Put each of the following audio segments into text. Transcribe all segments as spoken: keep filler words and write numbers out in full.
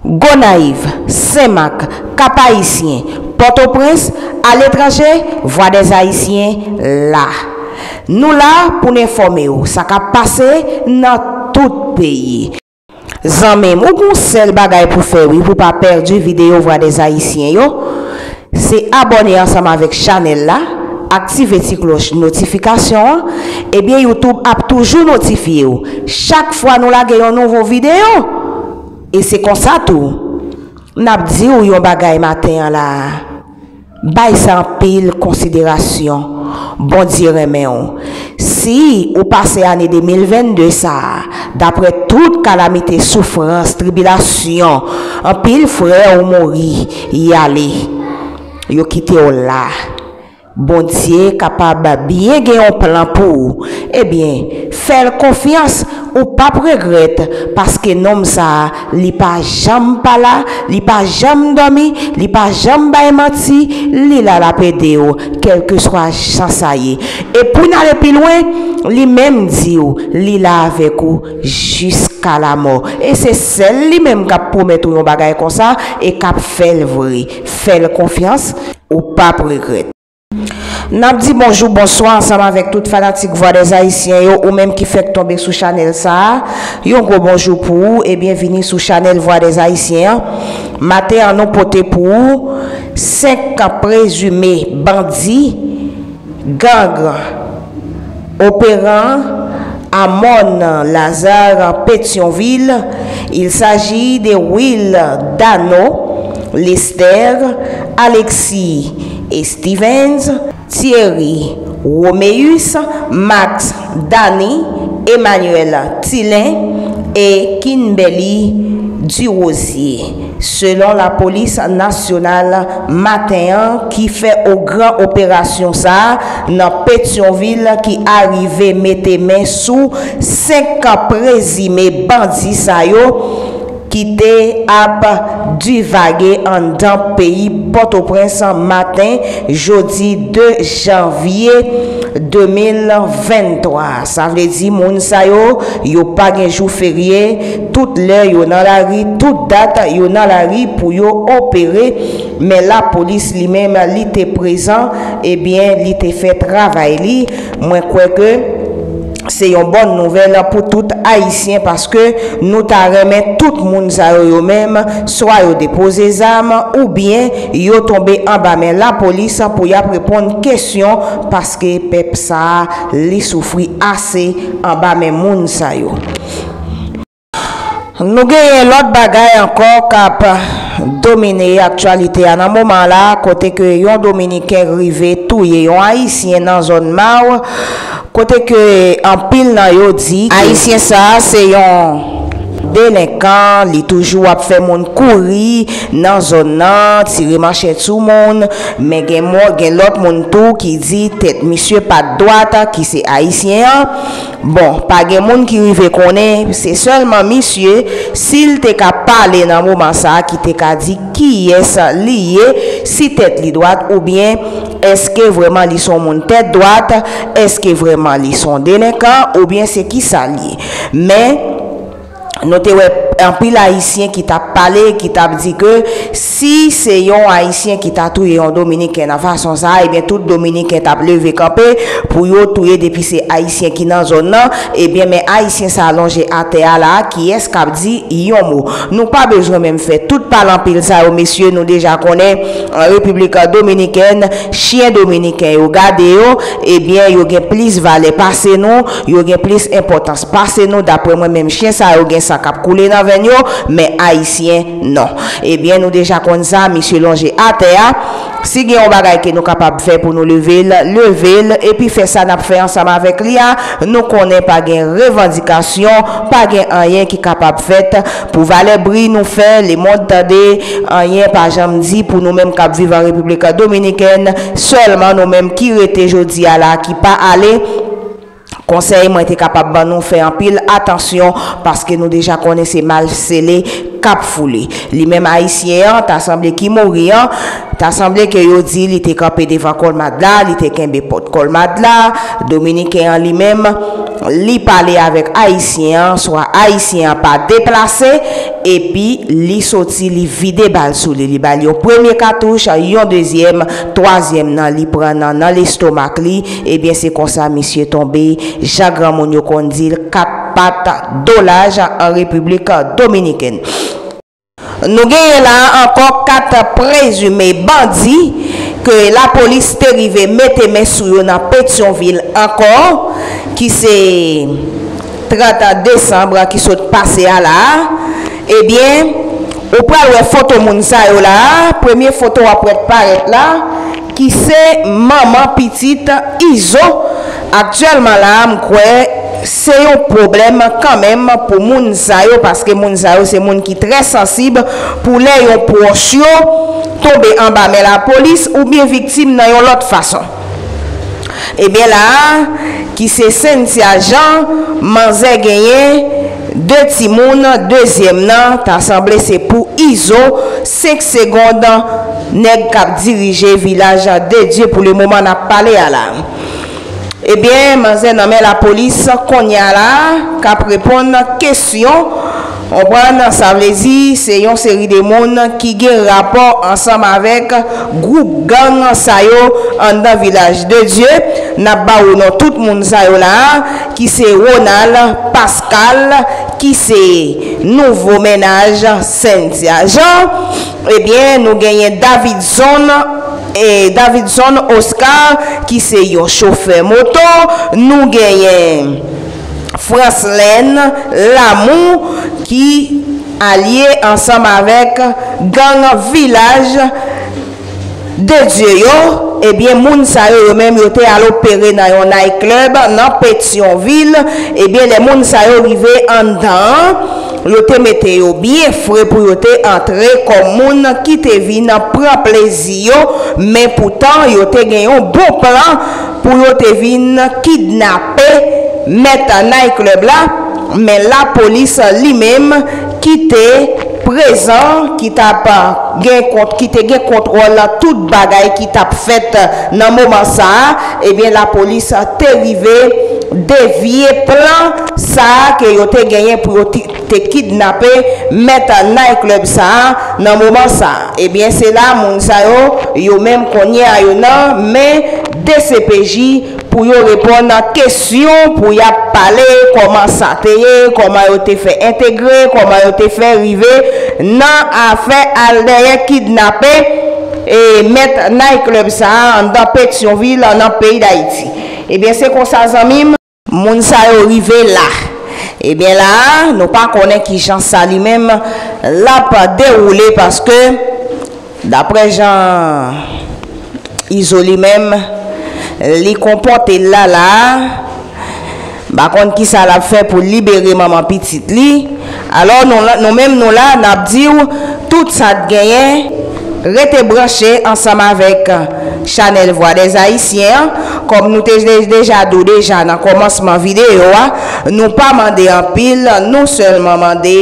Gonayiv, Senmak, Kap Ayisyen, Pòtoprens, aletranje, Vwadèzayisyen la. Nou la pou n enfòme w sa k ap pase nan tout peyi. Zanmi m, ou gon sèl bagay pou fè wi pou pa pèdi videyo Vwadèzayisyen yo. Se abòne ansanm avèk chanèl la, aktive ti klòch notifikasyon an, ebyen YouTube ap toujou notifye w chak fwa nou lage yon nouvo videyo. E se konsa tou, n ap di w yon bagay maten an la a. Bay sa anpil konsiderasyon. Bondye renmen w. Si ou pase ane de mil vennde sa a, daprè tout kalamite, soufrans, tribilasyon, anpil frè ou mouri, y ale. Yo kite w la. Bondye kapab byen gen yon plan pou ou. Ebyen, fè l konfyans, ou p ap regrèt, paske nonm sa a, li pa janm pa la, li pa janm dòmi, li pa janm bay manti, li la, l ap ede w, kèlkeswa jan sa ye. E pou n ale pi lwen, li menm di w, li la avèk ou jiska lamò. E se sèl li menm k ap pwomèt ou yon bagay konsa e k ap fè l vre. Fè l konfyans, ou p ap regrèt. N ap di bonjou, bonswa ansanm avèk tout fanatik Vwadèzayisyen yo, ou menm ki fèk tonbe sou chanèl sa a, yon gwo bonjou pou ou e byenvini sou chanèl Vwadèzayisyen an. Maten an, nou pote pou ou senk prezime bandi gang opéran à Morne Lazare, Pétion-Ville. Il s'agit de Will Dano, Lester, Alexis et Stevens, Thierry Roméus, Max Dany, Emmanuel Tilin et Kimberly Durosier. Selon Lapolis Nasyonal, maten an ki fè ogran operasyon sa a nan Petyonvil ki arive mete men sou senk prezime bandi sa yo ki te ap divage anndan peyi Pòtoprens maten jodi de janvye de mil venntwa. Sa vle di moun sa yo, yo pa gen jou ferye, tout lè yo nan lari, tout dat yo nan lari pou yo opere. Men lapolis li menm, li te prezan, ebyen, li te fè travay li. Mwen kwè ke se yon bòn nouvèl pou tout Ayisyen, paske nou ta renmen tout moun sa yo, yo menm, swa yo depoze zam, oubyen yo tonbe anba men lapolis pou y ap reponn kesyon, paske pèp sa a, li soufri ase anba men moun sa yo. Nou genyen lòt bagay ankò k ap domine aktyalite a nan moman la, kote ke yon Dominiken rive touye yon Ayisyen nan zòn Maw, kote ke anpil nan yo di ke Ayisyen sa a se yon delenkan, li toujou ap fè moun kouri nan zòn nan, tire manchèt sou moun, men gen mò-, gen lòt moun tou ki di tèt misye pa t dwat, ki se Ayisyen an. Bon, pa gen moun ki rive konnen, se sèlman misye, si l te ka pale nan moman sa a, ki te ka di kiyès li ye, si tèt li dwat, oubyen èske vrèman li se yon moun tèt dwat, èske vrèman li se yon delenkan, oubyen se kisa l ye. Men, nou te wè anpil Ayisyen ki t ap pale, ki t ap di ke si se yon Ayisyen ki ta touye yon Dominiken nan fason sa a, ebyen, tout Dominiken t ap leve kanpe pou yo touye depi se Ayisyen ki nan zòn nan. Ebyen, men Ayisyen sa a lonje atè a la a, kiyès k ap di yon mo? Nou pa bezwen menm fè tout pale anpil sa yo, mesye, nou deja konnen, an Repiblik Dominikèn, chen dominiken yo, gade yo, ebyen, yo gen plis valè pase nou, yo gen plis enpòtans pase nou. Daprè mwen menm, chen sa yo gen san k ap koule nan venn yo, men Ayisyen, non. Ebyen, nou deja konn sa, misye lonje atè a. Si gen yon bagay ke nou kapab fè pou nou leve l, leve l, epi fè sa n ap fè ansanm avèk li a, nou konnen pa gen revandikasyon, pa gen anyen ki kapab fèt pou valè bri nou fè, lemonn tande, anyen pa janm di pou nou menm k ap viv an Repiblik Dominikèn, sèlman nou menm ki rete jodi a la, ki pa ale. Konsèy mwen te kapab ban nou, fè anpil atansyon, paske nou deja konnen se mal sele k ap foule. Li menm Ayisyen an, ta sanble ki mouri an, Ta sanble ke yo di li te kanpe devan kòlmad la, li te kenbe pòt kòlmad la. Dominiken an li menm, li pale avèk Ayisyen an, swa Ayisyen an pa deplase, epi li soti, li vide bal sou li. Li ba l yon premye katouch, yon dezyèm, twazyèm nan, li pran nan, nan lestomak li. Ebyen, se konsa misye tonbe, jan granmoun yo konn di l, kat pat dolaj an Repiblik Dominikèn. Nou genyen la ankò kat prezime bandi ke lapolis te rive mete men sou yo nan Petyonvil ankò, ki se trant desanm ki sot pase a la a. Ebyen, ou pral wè foto moun sa yo la a. Premye foto w ap wè k parèt la, ki se manman pitit Izo. Aktyèlman la a, m kwè se yon pwoblèm kanmenm pou moun sa yo, paske moun sa yo se moun ki trè sansib pou lè yon pwòch yo tonbe anba men lapolis oubyen viktim nan yon lòt fason. Ebyen la a, ki se Cynthia Jean, manzè genyen de timoun, dezyèm nan, ta sanble se pou Izo, senk segonn, nèg k ap dirije Vilaj de Dye pou le moman n ap pale a la. Ebyen, manzè nan men lapolis kounye a la, k ap reponn kesyon. Konprann, sa vle di, se yon seri de moun ki gen rapò ansanm avèk gwoup gang sa yo anndan Vilaj de Dye. N ap ba ou non tout moun sa yo la a, ki se Ronald, Pascal, ki se nouvo mennaj Cynthia Jean. Ebyen, nou genyen Davidson, e Davidson Oscar, ki se yon chofè moto. Nou genyen Franslène Lamour, ki alye ansanm avèk gang Vilaj de Dye yo. Ebyen, moun sa yo, yo menm, yo te al opere nan yon night club nan Petyonvil. Ebyen, lè moun sa yo rive anndan an, yo te mete yo byen fre pou yo te antre kòm moun ki te vin pran plezi yo, men poutan yo te gen yon bon plan pou yo te vin kidnape mèt night club la, men lapolis li menm ki te prezan, ki t ap gen kont-, ki te gen kontwòl tout bagay ki t ap fèt nan moman sa a, ebyen, lapolis te rive devye plan sa a ke yo te genyen pou yo ti-, te kidnape mèt night club sa a nan moman sa a. Ebyen, se la moun sa yo, yo menm kounye a yo nan men D C P J pou yo reponn kesyon, pou y ap pale kòman sa te ye, kòman yo te fè entegre, kòman yo te fè rive nan afè al dèyè kidnape, e, mèt night club sa a anndan Petyonvil, nan peyi Dayiti. Ebyen, se konsa, zanmi m, moun sa yo rive la. Ebyen, la a, nou pa konnen kijan sa li menm l ap dewoule, paske daprè jan Izo li menm, li konpòte l la, la a, m pa konn kisa l ap fè pou libere manman pitit li. Alò, nou la, nou menm, nou la, n ap di w tout sa k genyen. Rete branche ansanm avèk chanèl Vwa dèz Ayisyen an. Kòm nou te de-, deja di w deja nan kòmansman videyo a, nou pa mande anpil, nou sèlman mande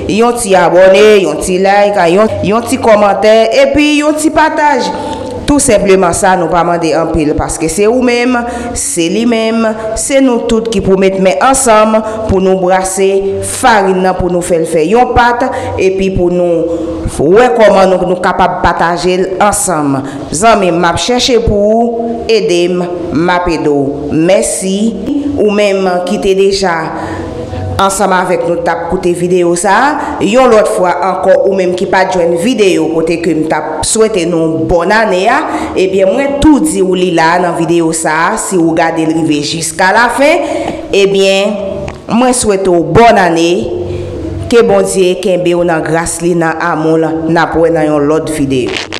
yon ti abòne, yon ti like, yon, yon ti kòmantè, epi yon ti pataj. Tou senpleman sa, nou pa mande anpil, paske se ou menm, se li menm, se nou tout ki pou met men ansanm pou nou brase farin nan, pou nou fè l fè yon pat, epi pou nou wè kòman nou, nou kapab pataje l ansanm. Zanmi m, m ap chèche pou ou, ede m, m ap ede w. Mèsi, ou menm ki te deja ansanm avèk nou t ap koute videyo sa a. Yon lòt fwa ankò, ou menm ki pa t jwenn videyo kote ke m t ap swete nou bòn ane a, ebyen, mwen tou di w li la nan videyo sa a, si ou gade l rive jiska lafen, ebyen, mwen swete w bòn ane, ke Bondye kenbe w nan gras li, nan amou l, n ap wè nan yon lòt videyo.